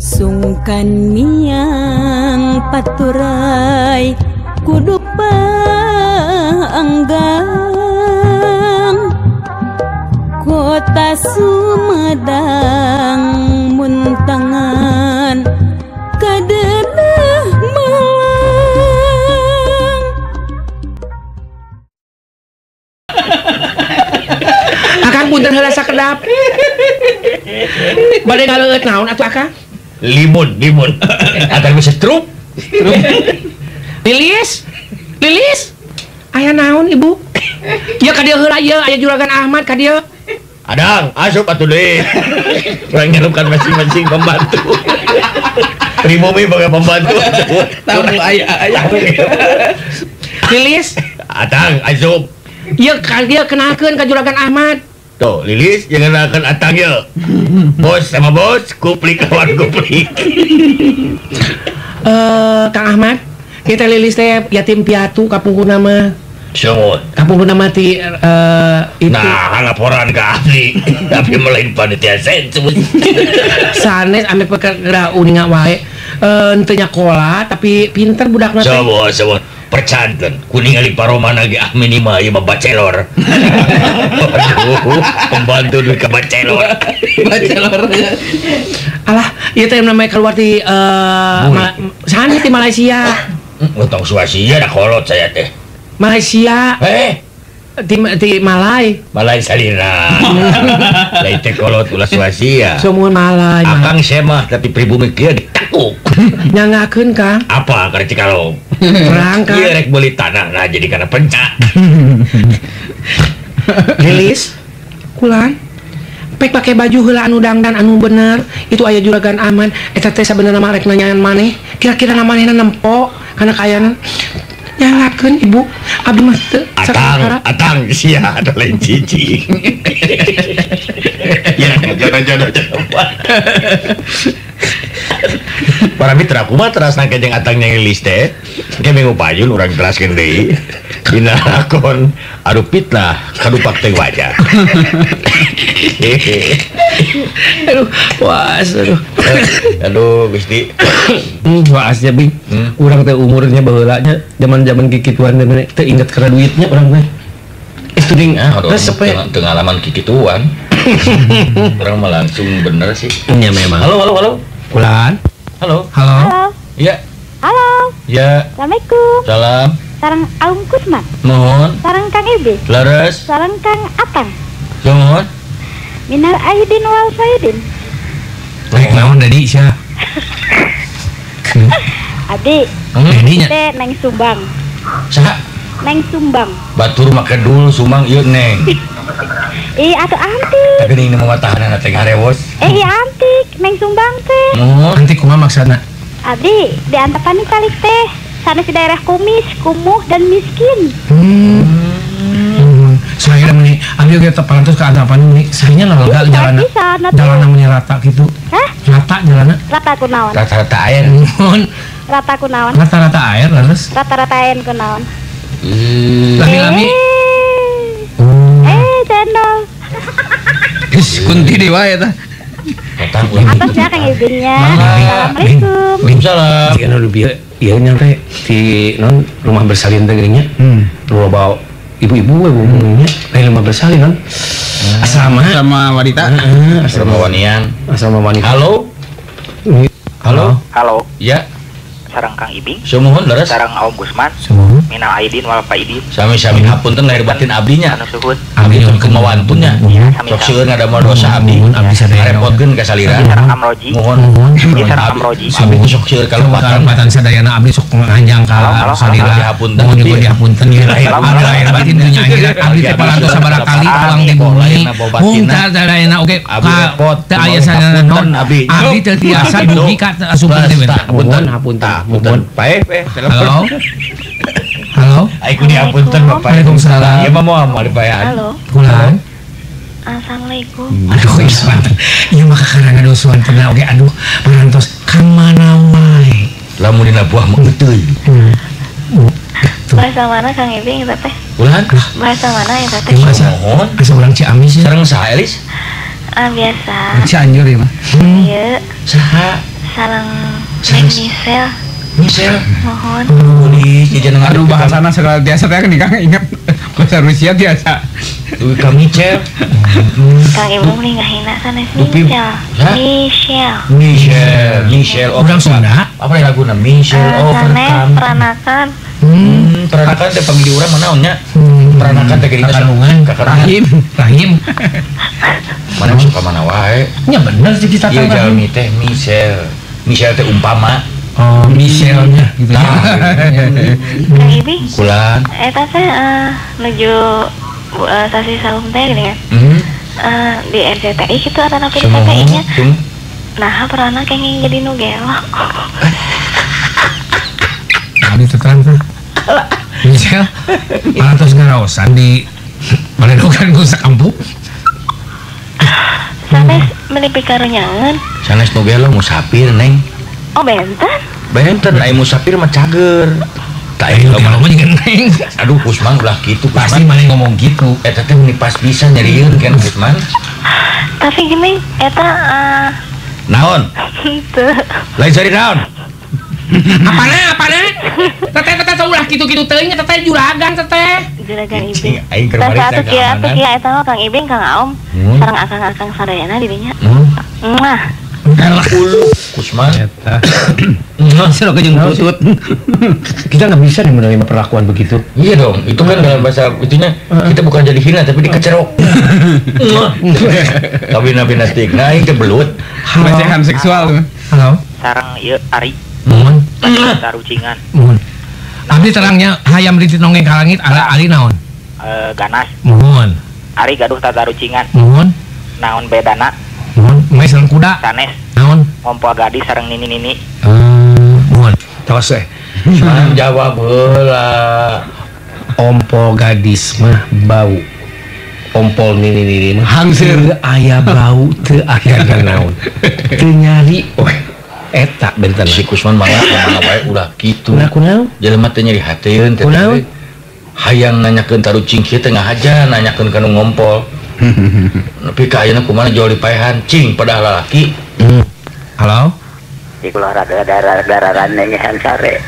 Sungkan miang paturai kudu panggang kota Sumedang muntangan kadenah Malang. Akang punten heula sakedap. Bade ngaleueut naon atuh akang? Limun, limun. Atar bisa strup. Lilis. Lilis. Aya naon ibu? Ieu ka dieu heula ieu aya Juragan Ahmad ka dieu. Adang, asup atuh deui. Urang nyerupkan masing-masing pembantu. Pribumi boga pembantu. Tamu aya aya. Lilis. Atang, asup. Ieu ka dieu kenalkeun ka Juragan Ahmad. Tuh, Lilis yang kenalkan Atang ya. Bos sama bos, kuplik lawan kuplik. Kang Ahmad, kita Lilis teh yatim piatu kapungkurna mah. Sumut. Kapungkurna mah ti itu. Nah, laporan ke ahli. Tapi melain panitia sensus. Sanes ame perkara uninga wae. Henteu nyakola tapi pinter budakna teh. Sumut, sumut. Percanten kuning ali paromana ge ah minimal ieu mah bacelor. Aduh, pembantu duit ka bacelor. Bacelor. Alah, ieu teh namanya keluar di sanes di Malaysia. Tong Suasia da kolot saya teh. Malaysia. Di Malai. Malai salira. Lain teh kolot ulah Suasia. Sumuhun Malai. Akang semah tapi pribumi kieu ditekuk. Nyangakeun Kang. Apa keur Cikalong? Perang Kang. Ieu rek beuli tanah nah jadi kana pencak. Lilis. Kulan. Pek pake baju heula anu dangdan anu bener. Itu aya Juragan Aman. Eta teh sabenerna mah rek nanyaan maneh. Kira-kira manehna nempo kana kaayana. Nyalakeun ibu, abdi mah teu Atang, atang sia ada lain cici. Ya, jangan. Para mitra kumaha teras nangke jeung atang yang Lilis teh. Engke minggu payun urang teraskeun deui. Dina lakon adu fitnah kadupak teh wajah. Aduh, was aduh. Aduh, Gusti. Waas ya, Bing. Urang teh umurnya baheula nya zaman-zaman kikituan teh teu inget kana duitnya urang teh. Itu ding resep we. Pengalaman kikituan. Urang mah langsung bener sih. Nya memang. Halo, halo, halo. Ulan. Halo. Halo. Iya. Halo. Ya. Assalamualaikum. Salam. Sareng Aum Kusman. Mohon. Sareng Kang Ibe. Leres. Sareng Kang Atang. Mohon. Minal aidin wal faidin. Rek naon tadi sia? Adi. Adi nya. Teh Neng Sumbang. Saha? Neng Sumbang. Batur make dul Sumbang ieu Neng. Ih atuh antik. Tapi ning mah tahanan teh garewos. Ih antik Neng Sumbang teh. Mohon. Antik kumaha maksudna? Abi di Antapani kali teh. Sanes di daerah kumis, kumuh dan miskin. Saya meni abi oge teu parantos ka Antapani meni sahnya lega jalanna. Jalanna meni rata gitu. Hah? Rata jalanna. Rata kunaon? Rata-rata air. Mohon. Rata kunaon? Rata-rata air leres. Rata-rata air kunaon? Lami-lami. Cendol. Geus kunti deui wae eta. Atasnya Kang Ibinnya. Assalamualaikum. Waalaikumsalam. Jika nu bieu ieu nya teh di non rumah bersalin teh geuning nya. Loba ibu-ibu we nya lain rumah bersalin non. Asrama sama wanita. Heeh, asrama wanian. Asrama wanita. Halo. Halo. Halo. Ya. Sareng Kang Ibing. Sumuhun leres. Sareng Aum Gusman. Sumuhun. Minal aidin wal faidin. Sami-sami hapunten lahir batin abdinya. Anu suhun. Abdi kumaha wantunnya. Sok seueur ngadamel dosa abdi. Abdi sadaya repotkeun ka salira. Sareng Amroji. Mohon. Sareng Amroji. Abdi teh sok seueur kalumpatan. Kalumpatan sadayana abdi sok nganjang ka salira. Hapunten. Mohon juga dihapunten ieu lahir batin dunya akhirat. Abdi teh parantos sabaraha kali pulang di bumi. Mung sadayana oge ka teu aya sadayana naon. Abdi. Abdi teu tiasa dugi ka asupkeun teh. Hapunten. Hapunten. Hapunten. Pae, Halo. Halo. Ai ku dihapunten Bapak. Waalaikumsalam. Ieu mah moal moal dipaean. Halo. Kulan. Assalamualaikum. Aduh, ieu ieu mah kakarana dosuan pernah oge aduh parantos ka mana wae. Lamun dina buah mah euteui. Bahasa mana Kang Ibing eta teh? Ulan? Bahasa mana eta teh? Asa urang Ciamis. Sareng saha Elis? Ah biasa. Cianjur ya mah. Ieu. Saha? Sareng Neng Michelle. Michelle. Mohon. Di jajan aduh bahasana segala biasa teh kan Kang ingat bahasa Rusia biasa. Duh Kang Michelle. Kang Ibu nih ngahina sanes Michelle. Michelle. Michelle, Michelle urang Sunda. Apa laguna Michelle Overcome? Peranakan. Peranakan teh pamili urang mah naon nya? Peranakan teh geuning kandungan, rahim, rahim. Mana suka mana wae. Nya bener sih kita teh. Ieu jalmi teh Michelle. Michelle teh umpama. Oh, Michelle-nya gitu. Kang Ibi. Kulan. Eta teh nuju sasi saum teh gini kan. Di RCTI kitu atanapi di TPI nya. Nah, pernah kenging jadi nu gelo. Abdi teh terang teh. Michelle, parantos ngaraosan di baledogan ku sakampung. Sanes meuni pikarunyangeun. Sanes nu gelo musafir, Neng. Oh, benten? Benten, aya musafir mah cager. Tak aya gelo mah jeung Neng. Aduh, Kusman ulah kitu, Kusman. Pasti maneh ngomong gitu. Eta teh meuni pas bisa nyerieun kan Kusman. Tapi gini, eta naon? Henteu. Lain sari naon? Apana, apana? Teteh teteh ulah kitu-kitu teuing teteh juragan teteh. Juragan Ibing. Aing keur bari atuh kieu atuh kieu eta mah Kang Ibing, Kang Aom. Sareng akang-akang sadayana di dinya. Muah. Ulu Kusman. Eta. Sero jeung tutut. Kita nggak bisa nih menerima perlakuan begitu. Iya dong, itu kan dalam bahasa itunya kita bukan jadi hina tapi dikecerok. Tapi nabi nastik, nah aing teh belut. Pelecehan seksual. Halo. Sareng ieu Ari. Mohon. Tarucingan. Mohon. Abdi terangnya hayam ritit nongeng ka langit ala ari naon? Ganas. Mohon. Ari gaduh tatarucingan. Mohon. Naon bedana? Mohon. Mae sareng kuda. Sanes. Naon? Ngompol gadis sareng nini-nini. Mohon. Tos eh. Mang jawab heula. Ompol gadis mah bau. Ompol nini-nini mah hangseur aya bau teu aya naon. Teu nyari. Eta benten si Kusman malah kumaha wae ulah kitu. Ulah kunaon? Jelema teh nyeri hateun teh. Kunaon? Hayang nanyakeun tarucing kieu teh ngahaja nanyakeun ka nu ngompol. Nepi ka ayeuna kumaha jol dipaehan cing padahal lalaki. Halo? Di kula rada dararan nengehan sare.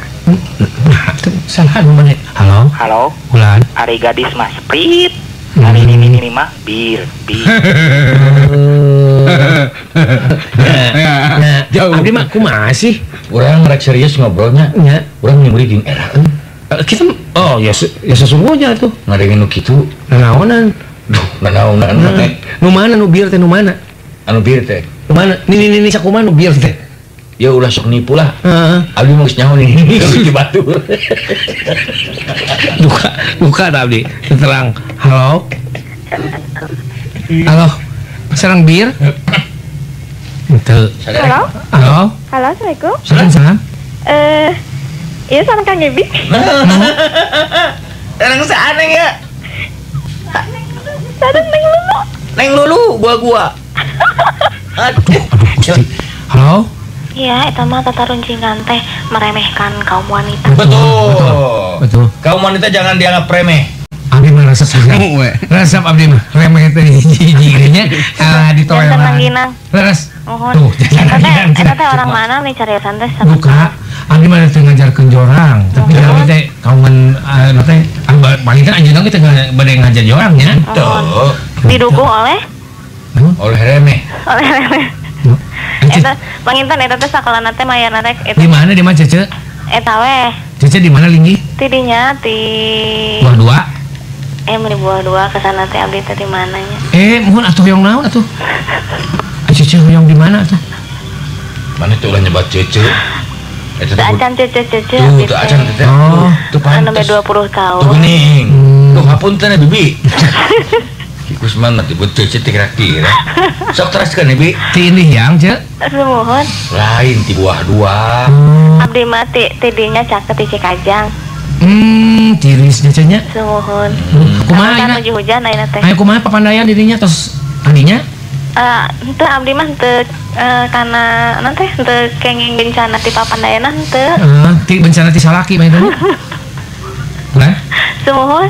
Nah, teu salah nu maneh. Halo? Halo. Ulan. Ari gadis mah Sprite. Ari nini-nini mah bir, bir. Nah, abdi mah kumaha sih? Urang rek serius ngobrolnya. Nya. Urang nyuri jeung era euy. Kita oh ya ya sesungguhnya tuh. Ngadengin nu kitu. Nanaonan. Duh, nanaonan teh. Nu mana nu bir teh nu mana? Anu bir teh. Nu mana? Nini nini sakumaha nu bir teh? Ya ulah sok nipu lah. Heeh. Abdi mah geus nyaho nih di batur. Duka, duka da abdi. Terang. Halo. Halo. Sareng bir? Henteu. Halo. Halo. Halo, Assalamualaikum. Salam. Iya sareng Kang Ibing. Sareng saha Neng ya? Sareng Neng Lulu. Neng Lulu gua. Aduh, aduh, Gusti. Halo. Iya, eta mah tataruncingan teh meremehkan kaum wanita. Betul. Betul. Kaum wanita jangan dianggap remeh. Abdi mah resep resep abdi mah remeh teh hiji-hiji nya di toilet. Leres. Tuh, eta teh orang mana nih cariosan teh? Buka. Abdi mah teh ngajarkeun jorang, tapi abdi teh kaum teh wanita anjeunna ge teh bade ngajar jorang nya. Tuh. Didukung oleh? Oleh remeh. Oleh remeh. Eta panginten eta teh sakolana teh mayarna teh eta. Di mana di mana Cece? Eta weh. Cece di mana linggih? Ti dinya ti Buah dua. Meuli buah dua ke sana teh abdi teh di mananya? Mohon atuh hoyong naon atuh? Cece hoyong di mana atuh? Mana tuh ulah nyebat Cece. Eta teh acan Cece Cece. Tuh, tuh acan teh. Oh, tuh pantes. Anu 20 tahun. Tuh geuning. Tuh hapunten ya bibi. Kusman mah tiba Cece teh kira-kira. Sok teraskeun Bi. Ti ini yang ce? Sumuhun. Lain ti buah dua. Abdi mah ti dinya caket ti Cikajang. Tiris nya nya. Sumuhun. Kumaha ayeuna? Nuju hujan ayeuna teh. Ayo kumaha papandayan dirinya tos adinya? Henteu abdi mah henteu kana naon teh henteu kenging bencana ti papandayanna henteu. Heeh, ti bencana ti salaki mah itu. Ulah. Sumuhun.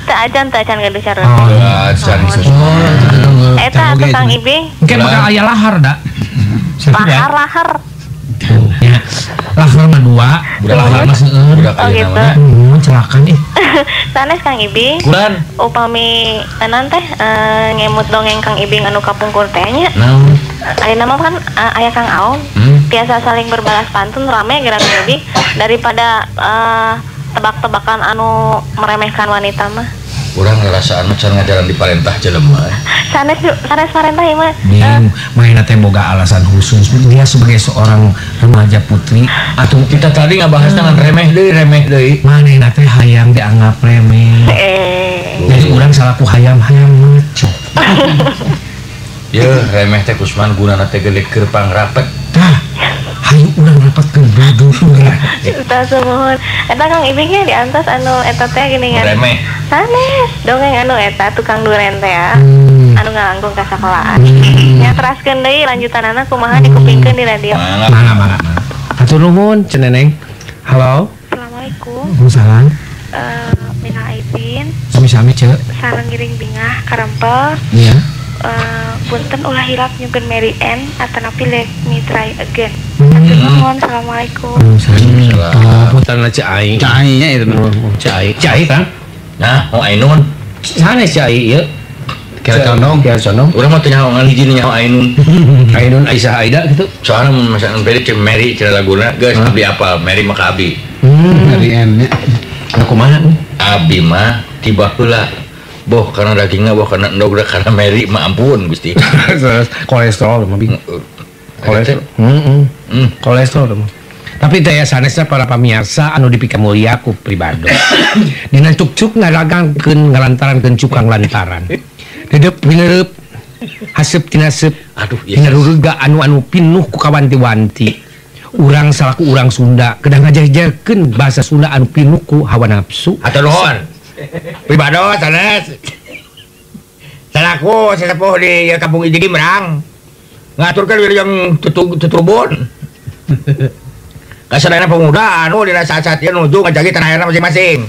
Teu acan gaduh carote. Oh, acan. Eta atuh Kang Ibing. Engke bakal aya lahar da. Lahar. Ya. Lahar mah dua, lahar mah seueur. Oh gitu. Celakan ih. Sanes Kang Ibing. Kuran. Upami enan teh ngemut dongeng Kang Ibing anu kapungkur teh nya. Naon? Ayeuna mah kan aya Kang Aom. Biasa saling berbalas pantun rame geura Kang Ibing daripada tebak-tebakan anu meremehkan wanita mah. Urang ngarasaan mah can ngajaran diparentah jelema. Sanes sanes parentah ieu mah. Bing, mainna teh boga alasan khusus. Dia sebagai seorang remaja putri atau kita tadi ngabahas dengan remeh deui. Manehna teh hayang dianggap remeh. Jadi urang salaku hayam-hayam maco. Yeuh, remeh teh Kusman gunana teh gede keur pangrapet. Tah, hayu urang rapatkeun bodoh urang. Tah sumuhun. Eta Kang Ibing nya diantos anu eta teh geuningan. Remeh. Sanes, dongeng anu eta tukang duren teh ya. Anu ngalangkung ka sakolahan. Nya teraskeun deui lanjutanana kumaha dikupingkeun di radio. Mangga. Hatur nuhun Ceu Neneng. Halo. Assalamualaikum. Waalaikumsalam. Minal aidin. Sami-sami Ceu. Sareng ngiring bingah karempel. Iya. Punten ulah hilap nyungkeun Mary Ann atanapi let me try again. Nuhun, assalamualaikum. Waalaikumsalam. Punten Ceu Ai. Ceu Ai nya itu. Ceu Ai. Ceu Ai Kang. Nah, oh Ainun. Sanes Ceu Ai ieu. Kira condong, kira condong. Urang mah teu nyaho ngan hiji nyaho Ainun. Ainun Aisyah Aida gitu. Soalna mun masakan pede ceu Mary cenah laguna geus abdi apal Mary mah ka abdi. Mary Ann nya. Anu kumaha? Abdi mah tiba heula. Boh karena dagingna boh karena endogna karena Mary mah ampun Gusti. Kolesterol mah bing. Kolesterol. Heeh. Kolesterol mah. Tapi daya sanesna para pamirsa anu dipikamulia ku pribado. Dina cuk-cuk ngaragangkeun ngalantarankeun cukang lantaran. Dedep pinereup haseup tinaseup. Aduh, iya. Dina rurega anu-anu pinuh ku kawanti-wanti. Urang salaku urang Sunda kedah ngajajarkeun bahasa Sunda anu pinuh ku hawa nafsu. Hatur nuhun. Pribado sanes. Salaku sesepuh di kampung Ijigi Merang. Ngaturkeun wilujeng tuturbun. Kasadayana pemuda anu dina saat-saat ieu nuju ngajagi tanah airna masing-masing.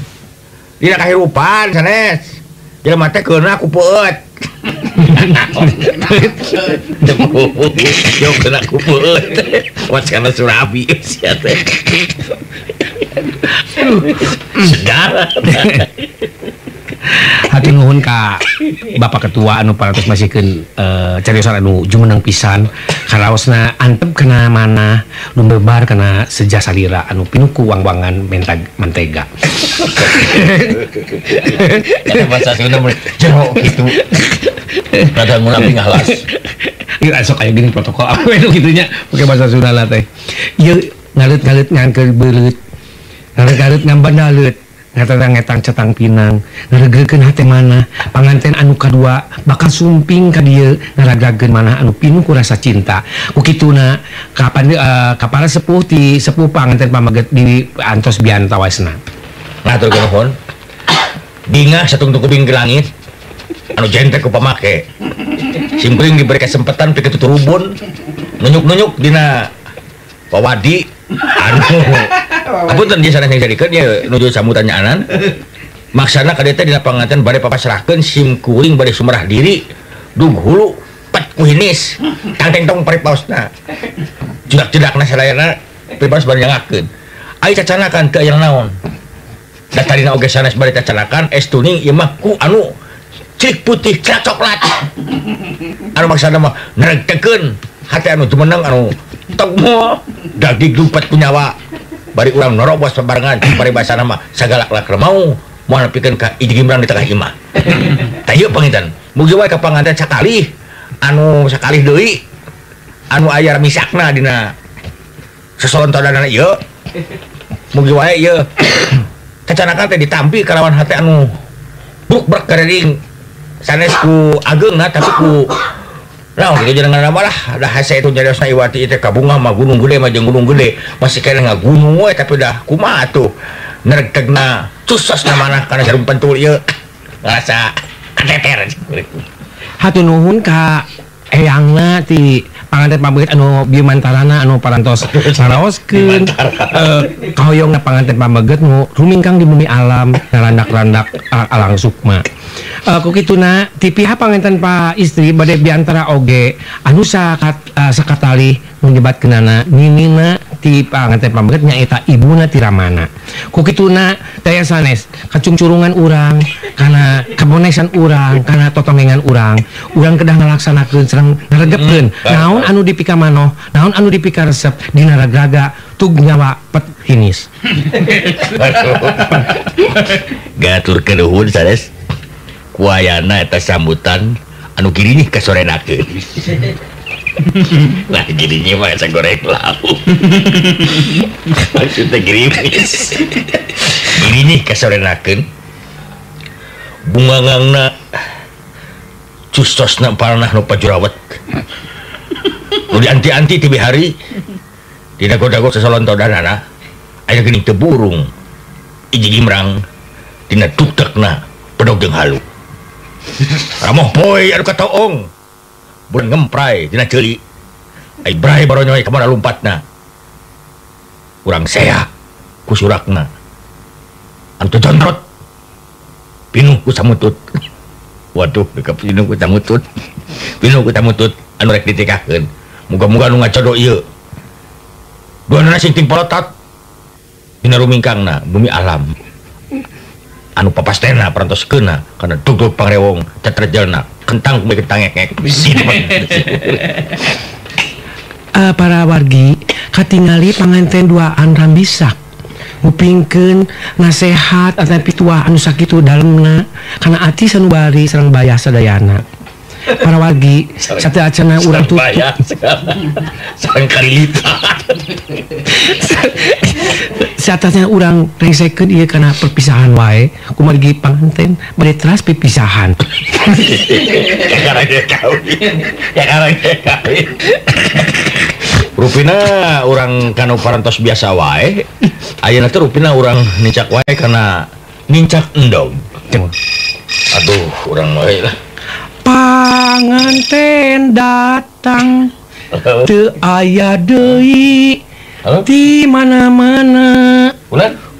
Dina kahirupan sanes. Jelema teh keuna ku peueut. Yo keuna ku peueut. Wacana Surabi sia teh. Segar. Hatur nuhun ka Bapak Ketua anu parantos masihkeun cariosan anu jumeneng pisan karaosna antep kana manah lumbebar kana seja salira anu pinuh ku wang-wangan mentega. Kana bahasa Sunda mun jero kitu. Rada ngulang ngahlas. Ieu sok aya geuning protokol apa itu kitunya pake bahasa Sunda lah teh. Ieu ngaleut-ngaleut ngangkeul beuleut. Ngaleut-ngaleut ngambandaleut. Ngatang ngetang cetang pinang ngaregekeun hate manah panganten anu kadua bakal sumping ka dieu ngaragrageun manah anu pinuh ku rasa cinta ku kituna kapan kapara sepuh ti sepuh panganten pamaget di antos biantawasna. Ngatur nuhun. Bingah satungtung kuping ke langit anu jentek ku pamake. Simkuring diberi kesempatan pikeun tuturubun nunyuk-nunyuk dina wawadi anu apunten dia sanes yang jadikeun ye nuju sambutan nyaanan maksana ka dieu teh dina panganten bade papasrahkeun sim kuring bade sumerah diri dug hulu pet ku hinis tang tong paripaosna jedak-jedakna sadayana pribados bade nyangakeun ai cacanakan teu aya naon da tadina oge sanes bade cacanakan es tuning ieu mah ku anu cilik putih cerak coklat anu maksana mah neregtekeun hate anu jumeneng anu tong daging dumpet ku nyawa bari urang norobos babarengan paribasana mah sagalak-lak mau moal nepikeun ka Iji Gimrang di tengah imah. Tah ieu panginten mugi wae ka panganten sakalih anu sakalih deui anu aya misakna dina sesolontodana ieu mugi wae ieu cacanakan teh ditampi kalawan hate anu bruk-brek gareding sanes ku ageungna tapi ku nah, gitu jangan nama lah. Dah hese itu nyariosna Iwati teh kabungah mah gunung gede mah jeung gunung gede. Masih keneh ngagunung we tapi dah kumaha tuh. Neregtegna cusos na manah kana jarum pentul ieu. Ngarasa kateter. Hatur nuhun ka eyangna ti panganten Panganten pameget anu bimantarana anu parantos saraoskeun kahoyongna panganten pameget nu rumingkang di bumi alam ngarandak-randak alang sukma. Ku kituna ti pihak panganten pa istri bade biantara oge anu sakatalih nu nyebatkeunana ninina ti panganten pameget nyaeta ibuna ti Ramana. Ku kituna daya sanes kacungcurungan urang kana kabonesan urang kana totongengan urang, urang kedah ngalaksanakeun sareng ngaregepkeun naon anu dipikamanoh, naon anu dipikaresep dina ragraga tug nyawa pet hinis. Gaturkeun nuhun sanes kuayana eta sambutan anu girinyih kasorenakeun. Lah girinyih mah asa goreng lauk. Maksudna girimis. Girinyih kasorenakeun. Bungangangna custosna paranah nu pajurawat. Nu dianti-anti tibi hari dina dago-dago sasolontodanana aya geuning teu burung iji gimrang dina dukdekna pedog jeung halu. Ramoh poe anu katoong bulan ngempray dina ceuli ai bray baronyoy ka mana lumpatna urang sea ku surakna anu teu jontrot pinuh ku samutut. Waduh pinuh ku samutut, pinuh ku samutut anu rek ditikakeun. Muga-muga nu ngacodo ieu duanana sing ting polotot dina rumingkangna bumi alam anu papastena parantos keuna kana dugdug pangrewong tetrejelna kentang kumaha kentang ngek. Para wargi katingali panganten duaan rambisak ngupingkeun nasehat atawa pituah anu sakitu dalemna kana ati sanubari sareng bayah sadayana. Para wargi satu acana urang tutup sareng kalilita saatnya urang rengsekeun ieu kana perpisahan wae kumargi panganten bade teras pipisahan. Kakara ge kawin. Rupina urang kanu parantos biasa wae ayeuna teh rupina urang nincak wae kana nincak endog. Aduh urang wae lah. Panganten datang teu aya deui di mana-mana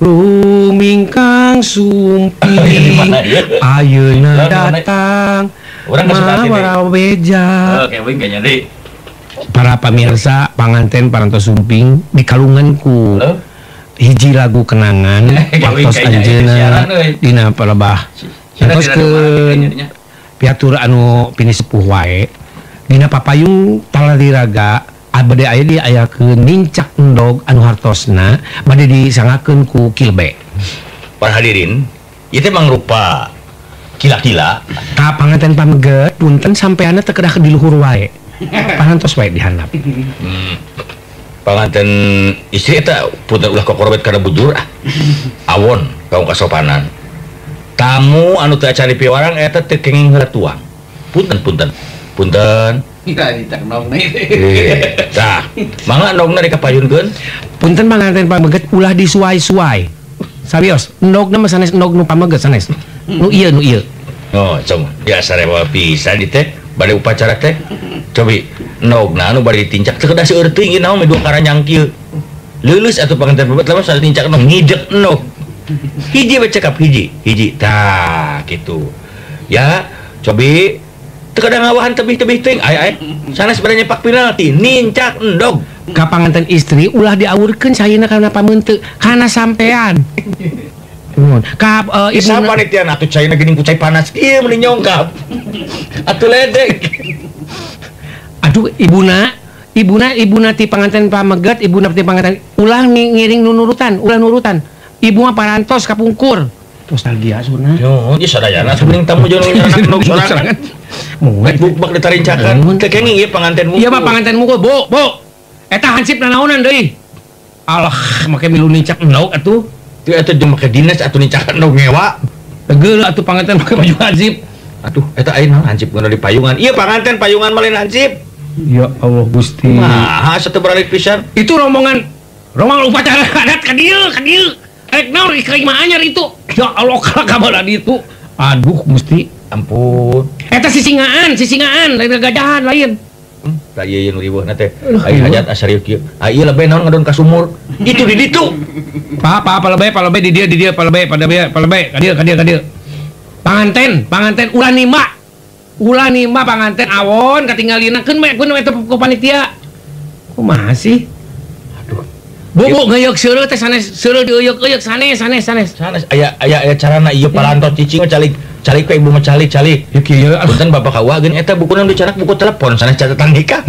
rumingkang sumping ayeuna datang mawaraweja. Para pamirsa panganten parantos sumping di kalunganku hiji lagu kenangan waktos anjeunna dina palebah antoskeun piatur anu pini sepuh wae dina papayung taladiraga bade aya diayakeun nincak endog anu hartosna bade disangakeun ku Kilbe. Para hadirin, ieu teh mangrupa kila-kila ka panganten pameget punten sampeanna teu kedah di luhur wae. Parantos wae dihandap. Panganten istri eta punten ulah kokorobet kana bujur ah. Awon kaum kasopanan. Tamu anu teu acan dipiwarang eta teu kenging heula tuang. Punten punten. Punten. Tah, mangga endogna dikapayunkeun. Punten panganten pameget ulah disuai-suai. Sabios, endogna mah sanes endog nu pameget sanes. Nu ieu nu ieu. Oh, coba biasa rewa pisan di teh bade upacara teh. Cobi endogna anu bade ditincak teu kedah seueur teuing ieu naon mah dua karanyang kieu. Leuleus atuh panganten pameget lamun sanes nincak endog ngidek endog. Hiji we cekap hiji, hiji. Tah, kitu. Ya, cobi teu kada ngawahan tebih-tebih teuing. Aya aya. Sanes bade nyepak penalti, nincak endog. Ka panganten istri ulah diawurkeun sayina kana pameunteuk, kana sampean. Nuhun. Ka ibuna panitian atuh caina geuning ku cai panas kieu meuni nyongkap. Atuh ledek. Aduh, ibuna ibuna ti panganten pameget, ibuna ti panganten ulah ngiring nunurutan, ulah nurutan. Ibu mah parantos kapungkur. Nostalgia sunah. Yo, ieu sadayana mending tamu jeung anak endog sorangan. Mun buk-bak ditarincakan. Teu kenging ieu panganten mukul. Ieu mah panganten mukul, Bu, Bu. Eta hansip nanaonan deui. Alah, make milu nincak endog atuh. Teu eta jeung make dinas atuh nincak endog ngewa. Tegeul atuh panganten make baju hansip. Atuh, eta ayeuna hansip geuna di payungan. Ieu panganten payungan mah lain hansip. Ya Allah Gusti. Nah, satu beralik pisan. Itu rombongan upacara adat ka dieu, ka dieu. Rek naon ka imah anyar itu. Ya Allah kabar itu. Aduh Gusti, ampun. Eta sisingaan, sisingaan lain gagajahan lain. Tah ieu nu riweuhna teh. Ai hajat asa riweuh kieu. Ah ieu lebeh naon ngadon ka sumur. Itu di ditu. Pa palebeh di dieu palebeh pada palebeh ka dieu ka dieu ka dieu. Panganten, panganten ulah nimba. Ulah nimba panganten awon katinggalina keun we keun we teh ku panitia. Kumaha sih? Aduh. Bobo ngeuyeuk seureuh teh sanes seureuh dieuyeuk-euyeuk sanes sanes sanes. Sanes aya aya aya carana ieu parantos cicing calik calik we ibu mah calik calik. Ieu kieu punten bapak kawa geun eta bukuna nu dicanak buku telepon sanes catatan nikah.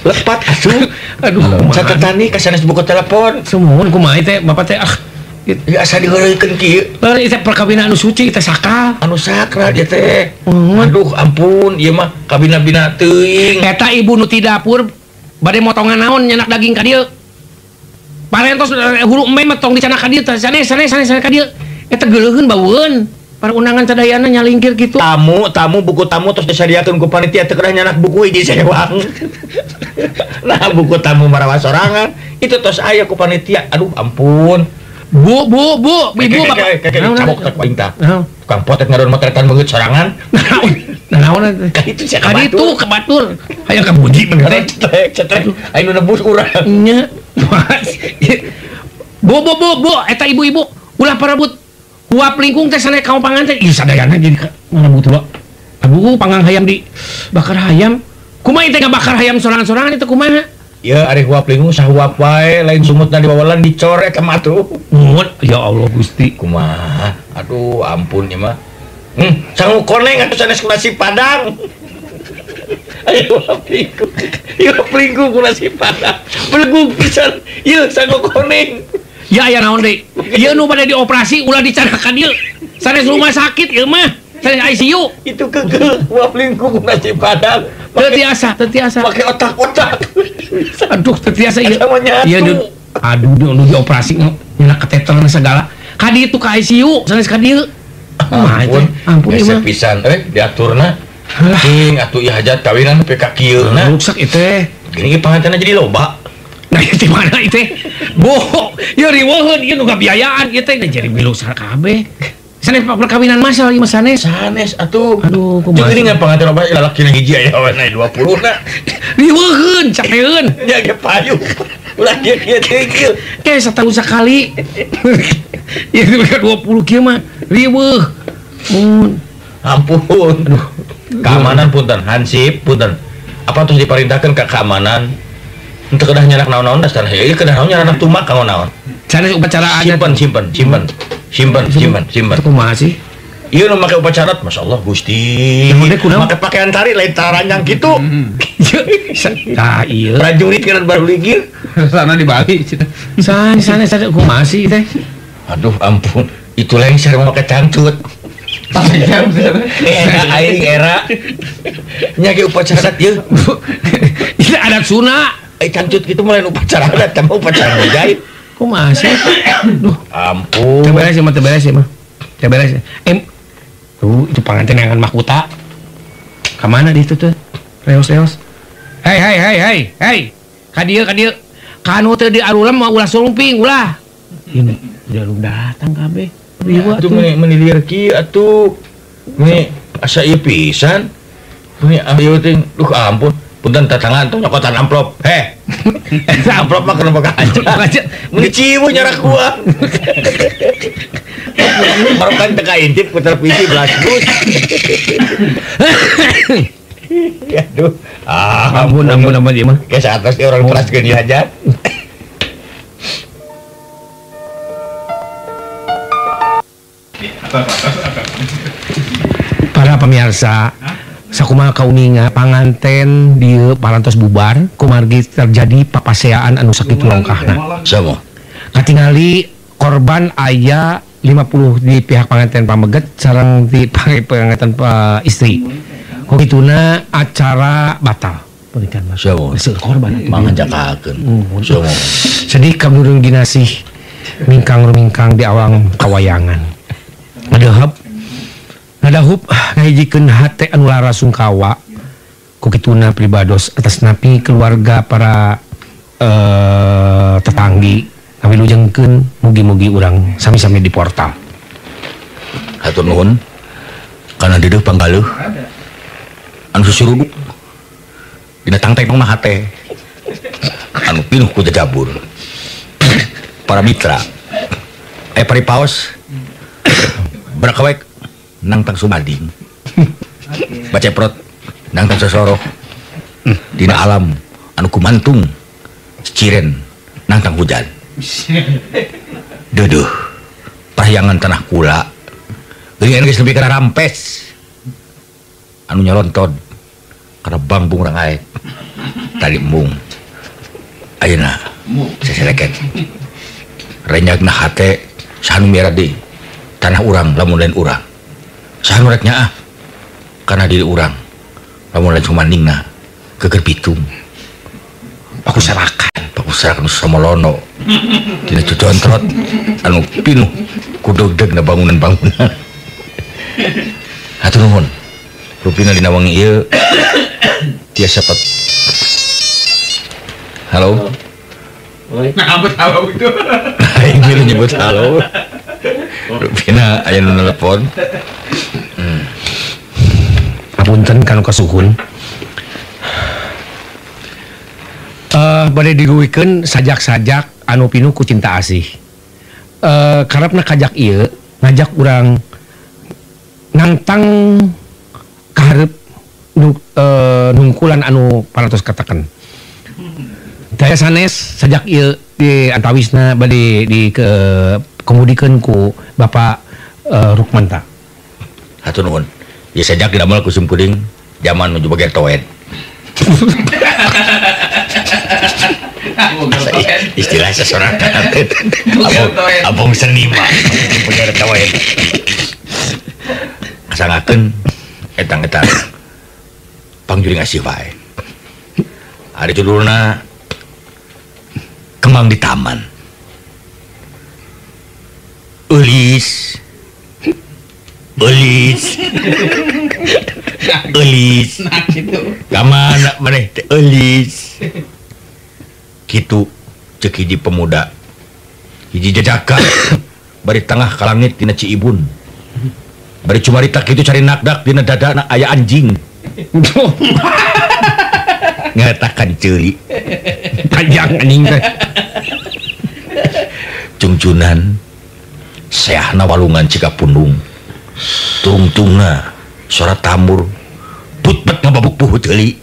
Lepat asuh. Aduh catatan nikah sanes buku telepon. Sumuhun kumaha teh bapak teh ah. Ya asa diheureuykeun kieu. Ieu teh perkawinan anu suci teh sakral. Anu sakral ieu teh. Aduh ampun ieu mah kabina-bina teuing. Eta ibu nu ti dapur bade motongan naon nyenak daging ka dieu. Parentos hulu embe mah tong dicanak ka dieu teh sanes sanes sanes ka dieu. Eta geuleuheun baueun. Para undangan sadayana nyalingkir kitu. Tamu, tamu buku tamu terus disadiakeun ku panitia teu kedah nyanak buku hiji sewang. Nah buku tamu marawa sorangan itu tos aya ku panitia. Aduh ampun. Bu, bu, bu, ibu, bapak. Cabok teh paling tah. Tukang potet ngadon motretan beungeut sorangan. Naon? Ka itu sia ka ditu ka batur. Hayang kabuji bener teh. Cetrek, cetrek. Aya nu nebus urang. Nya. Bu, bu, bu, bu, eta ibu-ibu ulah parebut. Huap lingkung teh sanes ka panganten. Ih sadayana jadi ngarebut heula. Aduh panggang hayam di bakar hayam. Kumaha teh ngabakar hayam sorangan-sorangan itu kumaha? Ya ari huap lingkung sahuap wae lain sumutna diwawalan dicor eta mah tuh. Ya Allah Gusti. Kumaha? Aduh ampun ieu mah. Sangu koneng atuh sanes ku nasi padang. Ayo huap lingkung. Ieu huap lingkung ku nasi padang. Belegug pisan. Ieu sangu koneng. Ya aya naon deui? Ieu nu bade dioperasi ulah dicanak ka dieu. Sanes rumah sakit ieu mah. Sanes ICU. Itu kekeuh huap lingkung ku nasi padang. Teu tiasa, teu tiasa. Pakai otak-otak. Aduh, teu tiasa ieu. Ieu aduh nu dioperasi nyenak kateterna segala. Ka ditu ka ICU, sanes ka dieu. Ampun, ampun ieu mah. Pisan euy diaturna. Cing atuh ieu hajat kawinan nepi ka kieu na. Ruksak ieu teh. Gini ge pangantenna jadi loba. Nah ieu di mana ieu teh? Boh, ieu riweuheun ieu nu ngabiayaan ieu teh jadi milu sakabeh. Sanes perkawinan masal ieu mah sanes. Sanes atuh. Aduh, kumaha. Jeung ngan panganten loba lalaki hiji aya aweuna 20 na. Riweuheun, capeun. Nya ge payu. Ulah kieu kieu teh kieu. Ke satahun sakali. Ieu 20 kieu mah riweuh. Mun ampun. Aduh. Keamanan punten, hansip punten. Apa terus diperintahkan ke keamanan? Untuk kedah nyanak naon-naon das tanah ieu kedah naon nyanak tumak kanggo naon. Sanes upacara adat. Simpen, simpen, simpen. Simpen, simpen, simpen. Kumaha sih? Ieu nu make upacara, masyaallah Gusti. Make pakaian tari lain taranjang kitu. Tah ieu. Prajurit kana baru ligir. Sana di Bali. Sanes sanes kumaha sih teh? Aduh ampun, itu lengser make cangcut. Era aing era. Nya ge upacara adat ieu. Ieu adat Sunda. Ai cangcut kitu mah lain upacara adat, mah upacara gaib. Kumaha sih? Duh, ampun. Teu beres mah, teu beres mah. Teu beres. Tuh, itu panganten yang mahkota. Ka mana di itu tuh? Reos-reos. Hei, hei, hei, hei, hei. Ka dieu, ka dieu. Kanu teu di arulem mah ulah surumping, ulah. Ini udah datang kabeh. Riwa atuh meuni lieur kieu atuh. Meuni asa ieu pisan. Meuni ieu teh, duh ampun. Punten tatangan tuh nyokotan amplop. Heh. Amplop mah kenapa kaca. Meuni ciwu nyarak gua. Marokan teu kaintip ku televisi blaskus. Aduh. Ah, ampun ampun ampun ieu mah. Geus atas ieu urang teraskeun ieu hajat. Para pemirsa, sakumaha kauninga panganten dieu parantos bubar kumargi terjadi papaseaan anu sakitu longkahna. Sama. Katingali korban aya 50 di pihak panganten pameget sareng di panganten istri. Ku kituna acara batal pernikahan mah. Sama. Korban mangajakakeun. Sama. Sedih kamurung ginasih mingkang rumingkang di awang kawayangan. Ngadahap ngadahub ngahijikeun hate anu lara sungkawa ku kituna pribados atas napi keluarga para tetanggi ngawilujengkeun mugi-mugi urang sami-sami di portal. Hatur nuhun kana deudeuh panggaluh. Anu susuruduk dina tangteng mah hate anu pinuh ku jajabur. Para mitra paripaos berakawek nangtang sumading baceprot nangtang sosoro dina alam anu kumantung ciren nangtang hujan. Deudeuh parahyangan tanah kula geuningan geus nepi kana rampes anu nyolonton kana bangpung rangaet tadi embung ayeuna seseleken renyagna hate sanu miara deui tanah urang lamun lain urang saha nu rek nyaah kana diri urang lamun lain sumandingna geger pitung pakusarakan pakusarakan samolono dina cocontrot anu pinuh ku degdegna bangunan-bangunan. Hatur nuhun rupina dina wangi ieu tiasa pat. Halo. Nah, apa halo itu? Aing milu nyebut halo. Rupina aya nu nelepon. Apunten kanu kasuhun. Bade diguwikeun sajak-sajak anu pinuh ku cinta asih. Karepna kajak ieu ngajak urang nangtang kahareup nungkulan anu parantos katakan. Daya sanes sajak ieu di antawisna bade di kemudikeun ku Bapak Rukmanta. Hatur nuhun. Ya sajak didamel ku simkuring zaman nuju bagian toed. Istilah sesorangan abong seni mah bagian toed. Kasangakeun etang-etang pangjuring asih wae. Ari judulna Kembang di Taman. Eulis. Eulis. Eulis. Ka mana maneh teh eulis. Kitu ceuk hiji pemuda. Hiji jajaka bari tengah ka langit dina Ciibun. Bari cumarita kitu cari nakdak dina dadana aya anjing. Ngatakan ceuli. Panjang anjing teh. Cungcunan seahna walungan Cikapundung. Tungtungna suara tambur putpet ngababuk puhut ceuli.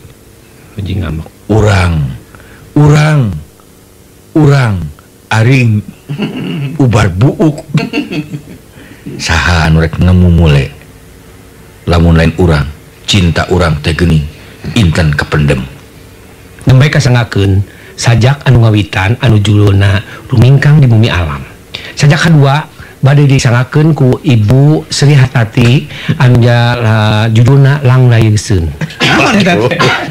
Anjing ngamuk. Urang urang urang aring ubar buuk. Saha anu rek nemu mule lamun lain urang cinta urang teh geuning inten kependem. Nembe kasangakeun sajak anu ngawitan anu judulna Rumingkang di Bumi Alam. Sajak kadua bade disangakeun ku Ibu Sri Hartati anu judulna Lang Layeuseun.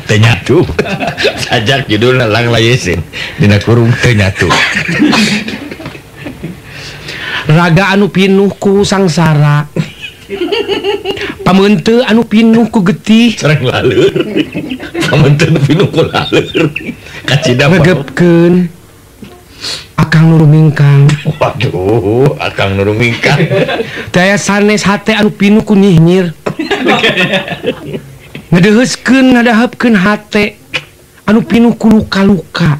Teu nyatu. Sajak judulna Lang Layeuseun dina kurung teu nyatu. Raga anu pinuh ku sangsara. Pameuteu anu pinuh ku getih sareng laleur. Pameuteu anu pinuh ku laleur. Kacida ngegepkeun Akang nu rumingkang. Waduh, Akang nu rumingkang. Daya sanes hate anu pinuh ku nyinyir. Ngadeheuskeun ngadahepkeun hate anu pinuh ku luka-luka.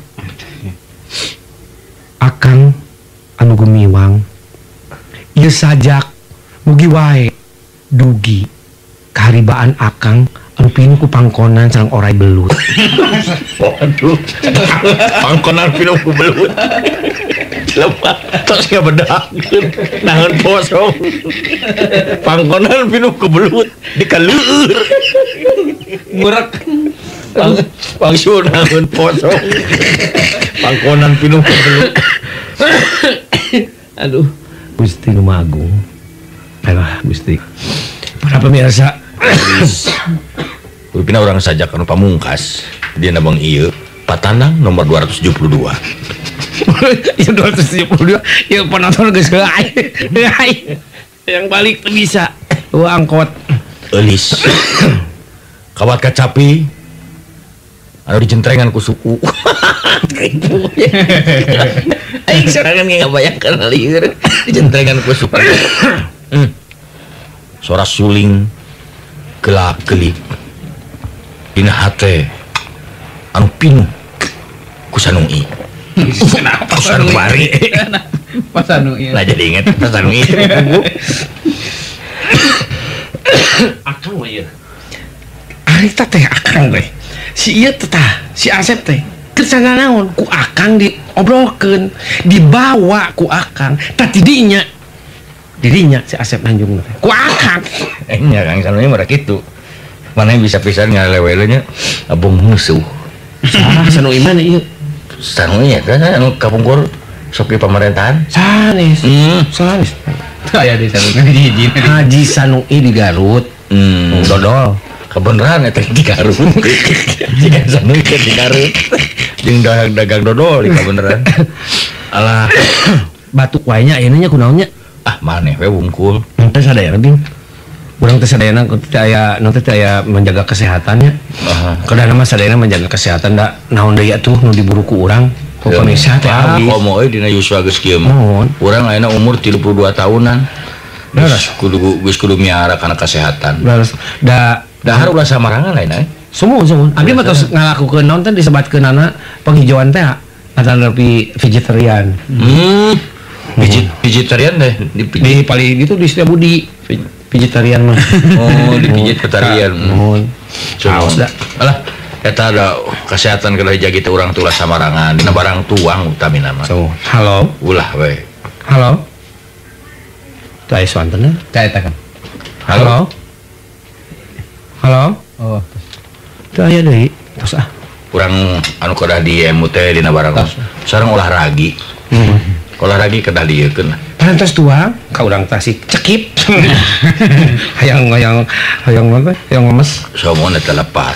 Akang anu gumiwang ieu sajak mugi wae dugi kaharibaan akang anu pinuh ku pangkonan sareng orai belut. Waduh, pangkonan pinuh ku belut. Lemah tos ngabedakeun nahan posong. Pangkonan pinuh ku belut dikaleur. Ngurek. Pangsun nahan posong. Pangkonan pinuh ku belut. Aduh, Gusti nu Maha Agung. Alah Gusti. Para pemirsa, rupina urang sajak anu pamungkas dina bang ieu Patanang nomor 272. Ieu 272, ieu penonton geus heuay. Yang balik teu bisa. Eueuh angkot. Eulis. Kawat kacapi anu dijentrengan ku suku. Aing sorangan ge ngabayangkeun lieur dijentrengan ku suku. Suara suling gelak-gelik Dina hate anu pinuh ku Sanui. Kenapa Sanubari? Pas Sanui. Lah jadi inget pas Sanui. Akang we ieu. Harita teh akang teh. Si ieu teh tah, si Asep teh. Keur naon ku akang diobrolkeun, dibawa ku akang. Tah tidinya. Didinya si Asep Nanjung teh. Ku akang. Nya Kang Sanui mah kitu. Mana bisa pisan ngalewele nya abong musuh. Salah Sanui mana ieu? Sanui ya kan anu kapungkur sok di pemerintahan. Sanes. Sanes. Teu aya di Sanui di hiji. Haji Sanui di Garut. Dodol. Kebeneran eta di Garut. Jika Sanui ke di Garut. Jeung dagang dodol di kebeneran. Alah batuk wae nya ayeuna nya kunaon nya? Ah maneh we wungkul. Teu sadayana bing. Urang teh sadayana teh aya nu teh aya menjaga kesehatannya. Kadang mah sadayana menjaga kesehatan da naon deui atuh nu diburu ku urang. Pokona sehat teh habis. Komo euy dina yuswa geus kieu mah. Urang ayeuna umur 32 tahunan. Geus kudu geus kudu miara kana kesehatan. Da dahar ulah samarangan ayeuna. Sumuhun sumuhun. Abdi mah tos ngalakukeun naon teh disebatkeunana penghijauan teh atanapi vegetarian. Vegetarian deh di paling itu di Setiabudi. Vegetarian mah. Oh, dipijit vegetarian. Mohon. Saos da. Alah, eta ada kesehatan kada jagi teh urang tulah samarangan dina barang tuang utamina mah. So, halo. Ulah we. Halo. Teu aya suantenna? Teu eta kan. Halo. Halo. Oh. Teu aya deui. Tos ah. Urang anu kedah di MUT dina barang sareng olahraga. Olahraga kedah dieukeun lah. Parantos tuang ka urang Tasik cekip. Hayang hayang hayang apa? Hayang lemes. Somo eta lepat.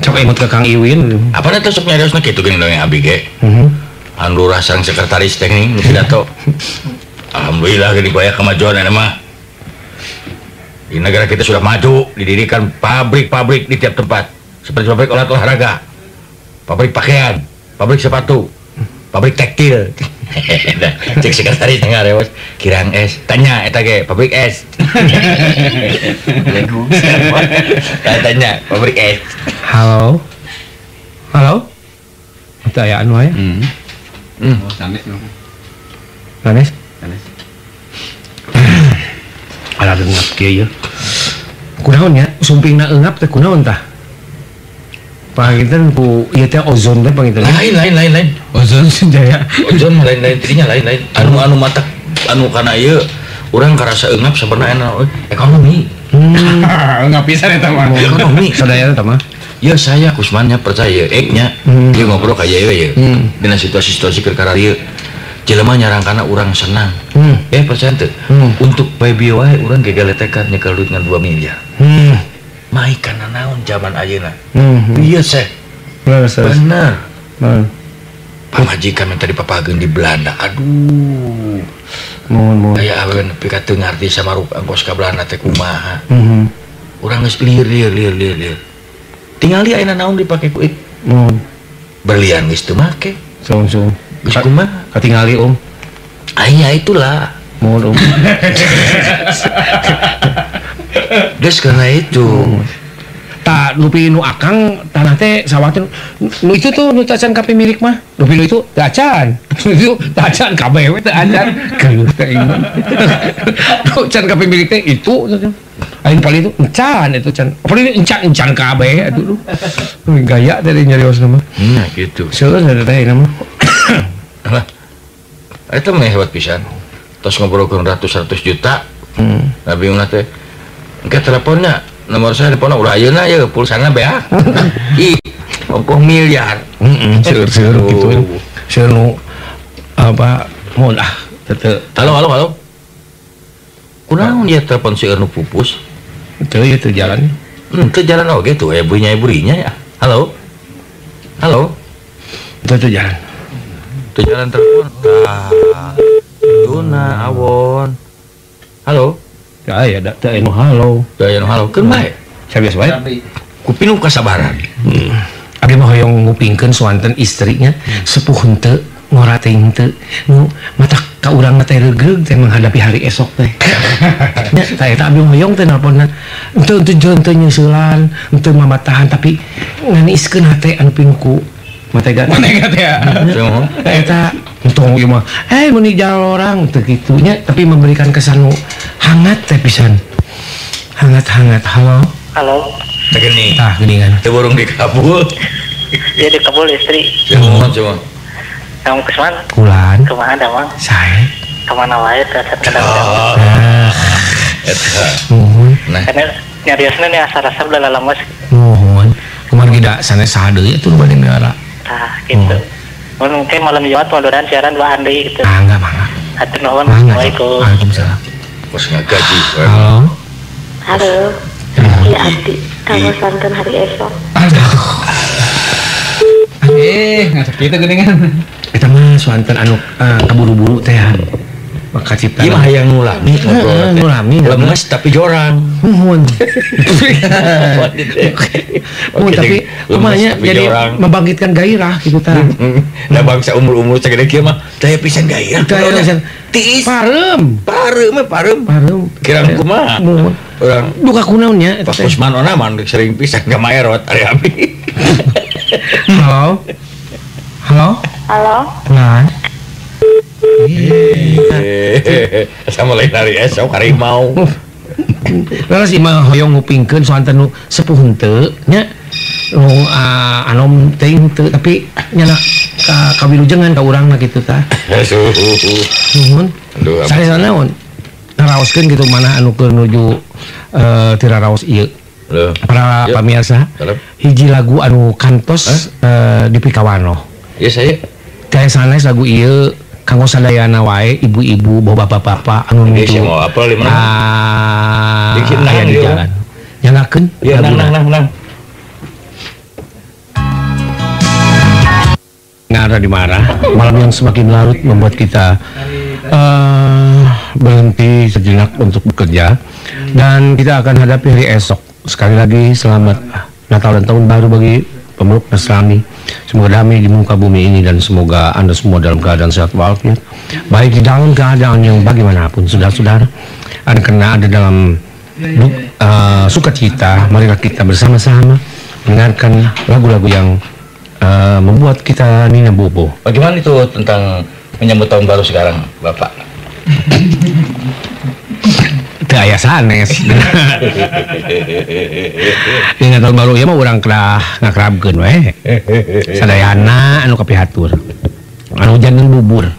Sok imut ka Kang Iwin. Apa eta sok nyariosna kitu geuning dongeng abdi ge. Anu lurah sareng sekretaris teh geuning nu pidato. Alhamdulillah geuning aya kemajuan eta mah. Di negara kita sudah maju, didirikan pabrik-pabrik di tiap tempat. Seperti pabrik olah olahraga, pabrik pakaian, pabrik sepatu, pabrik tekstil. Cek sekretaris ngarewas kirang es, tanya eta ge pabrik es. Tanya pabrik es. Halo. Halo. Teu aya anu aya? Oh, sanes. Sanes? Sanes. Alah eungap kieu ieu. Kunaon nya? Sumpingna eungap teh kunaon tah? Panginten ku ieu teh ozon teh panginten. Lain lain lain lain. Ozon jaya. Ozon lain lain tadinya lain lain. Anu anu matak anu kana ieu urang karasa eungap sabenerna enak ekonomi. Eungap pisan eta mah. Ekonomi sadayana eta mah. Ya saya Kusmannya percaya eknya. Dia ngobrol ka ieu ye. Dina situasi-situasi keur kararieu. Jelema nyarangkana urang senang. Percaya teu? Untuk baby wae urang gegeletekan nyekel duit ngan 2 miliar. Mai kana naon zaman ayeuna. Iya seh. Bener. Pamajikan minta dipapageun di Belanda. Aduh. Mohon mohon. Aya awewe nepi ka teu ngarti samaruk angkos ka Belanda teh kumaha. Urang geus lieur lieur lieur lieur lieur. Tingali ayeuna naon dipake ku ik. Mohon. Berlian geus teu make. Sung sung. Geus kumaha? Katingali om. Aya itulah. Mohon om. Geus karena itu. Tak lupi nu akang tanah teh sawah teh nu itu tuh nu tacan ka pemilik mah. Lupi nu itu tacan. Itu tacan kabeh we teu acan. Geuleuh teh ingat. Nu can ka pemilik teh itu aing paling itu encan itu can. Paling encan encan kabeh atuh. Gaya teh nyariosna mah. Nah gitu. Seueur teh mah. Lah. Eta mah hebat pisan. Tos ngobrolkeun ratus-ratus juta. Nah bingungna teh. Engke teleponnya nomor saya teleponnya ulah ayeuna ye pulsana beak. Ih, ongkoh miliar. Seueur-seueur kitu. Seueur nu apa mun ah teu. Halo halo halo. Kunaon ieu telepon seueur nu pupus? Teu ieu teu jalan. Teu jalan oge tuh aya bunyi burinya ya. Halo. Halo. Teu teu jalan. Teu jalan telepon. Tah. Tuna awon. Halo. Ya ya da teu anu halo. Teu anu halo keun bae. Sabiasa bae. Kupinu kasabaran. Abdi mah hoyong ngupingkeun suanten istrinya sepuh henteu ngora teh henteu nu matak Ka urang teh regreg teh menghadapi hari esok teh. Nya tah eta abdi hoyong teh nelponan. Henteu henteu nyeusulan, henteu mamatahan tapi nganiiskeun hate anu pinuku. Matega. Matega teh. Tah eta untung ieu mah. Eh meuni jalorang teu kitu nya tapi memberikan kesan nu hangat teh pisan. Hangat-hangat. Halo. Halo. Teh geuning. Tah geuningan. Teu burung dikabul. Iya dikabul istri. Sumuhun sumuhun. Kang Kusman. Kulan. Kumaha damang? Sae. Kamana wae teh kadang-kadang. Eta. Muhun. Nah. Karena nyariosna nih asa-asa udah lalames. Muhun. Kumaha ge da sanes saha deui atuh nu bade miara. Tah gitu. Mun mungkin malam Jumat mudah-mudahan siaran duaan deui gitu. Mangga mangga. Hatur nuhun. Assalamualaikum. Waalaikumsalam. Kos ngagaji. Halo. Halo. Iya abdi. Kanggo santen hari esok. Aduh. Ngasak kitu geuningan. Eta mah suanten anu kaburu-buru teh. Maka cipta. Ieu mah hayang nu lami ngobrol. Nu lami lemes tapi jorang. Muhun. Muhun tapi kumaha nya jadi membangkitkan gairah gitu tah. Da bangsa umur-umur sagede kieu mah teh pisan gairah. Tiis. Pareum. Pareum mah pareum. Pareum. Kirang kumaha? Muhun. Urang duka kunaon nya eta teh. Pak Kusman ona mah sering pisan ka maerot ari abdi. Halo. Halo. Halo. Nah. Sama lain hari esok harimau. Laras imah hoyong ngupingkeun soanten nu sepuh henteu nya. Nu anom teh henteu tapi nyanak ka kawilujengan ka urang mah kitu tah. Nuhun. Sanes naon? Ngaraoskeun kitu mana anu keur nuju tira raos ieu. Para pamirsa, hiji lagu anu kantos dipikawanoh. Iya saya. Teh sanes lagu ieu kanggo sadayana wae ibu-ibu bawa bapak-bapak anu nuju. Mau apal di mana? Aya di jalan. Nyalakeun laguna. Nang. Ngara di marah. Malam yang semakin larut membuat kita berhenti sejenak untuk bekerja dan kita akan hadapi hari esok. Sekali lagi selamat Natal dan Tahun Baru bagi pemeluk Nasrani. Semoga damai di muka bumi ini dan semoga Anda semua dalam keadaan sehat walafiat. Baik di dalam keadaan yang bagaimanapun, saudara-saudara. Anda kena ada dalam sukacita. Marilah kita bersama-sama mendengarkan lagu-lagu yang membuat kita nina bobo. Bagaimana itu tentang menyambut tahun baru sekarang, Bapak? Teu aya sanes. Dina tahun baru ieu mah urang kedah ngakrabkeun we. Sadayana anu kapihatur. Anu jangan bubur.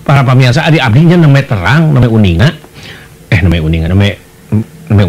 Para pamirsa adi abdi nya namanya terang, namanya uninga. Namanya uninga, namanya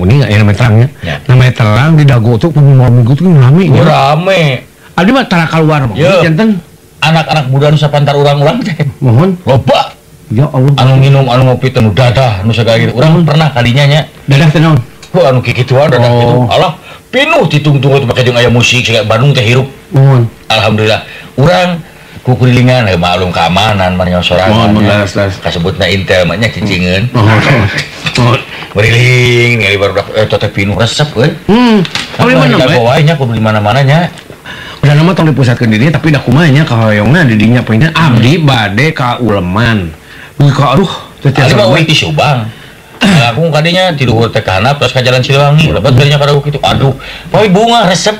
uninga ya namanya terangnya. Ya. Namanya terang di dago tuh minggu tuh rame nya. Rame. Abdi mah tara kaluar mah janten anak-anak muda nu sapantar urang-urang teh. Mohon. Loba. Ya Allah. Anu nginum, anu ngopi teh nu dadah, nu sagala gitu. Urang pernah kalinya nya. Dadah teh naon? Heuh anu kikituan dadah gitu. Alah, pinuh ditungtung teh make jeung aya musik siga Bandung teh hirup. Mohon. Alhamdulillah. Urang kukurilingan maklum keamanan mah nya sorangan. Mohon leres. Kasebutna intel mah nya cicingeun. Mohon. Mohon. Meriling ningali barudak eta teh pinuh resep euy. Kudu di mana wae nya kudu di mana-mana nya. Udah nama tong dipusatkeun di dieu tapi da kumaha nya kahoyongna di dinya poinna abdi bade ka uleman. Buka aduh, teu tiasa. Abdi mah ti Subang. Aku kadinya ti luhur teh ka handap terus ka jalan Siliwangi. Lebat kadinya kada kitu. Aduh, poe bunga resep.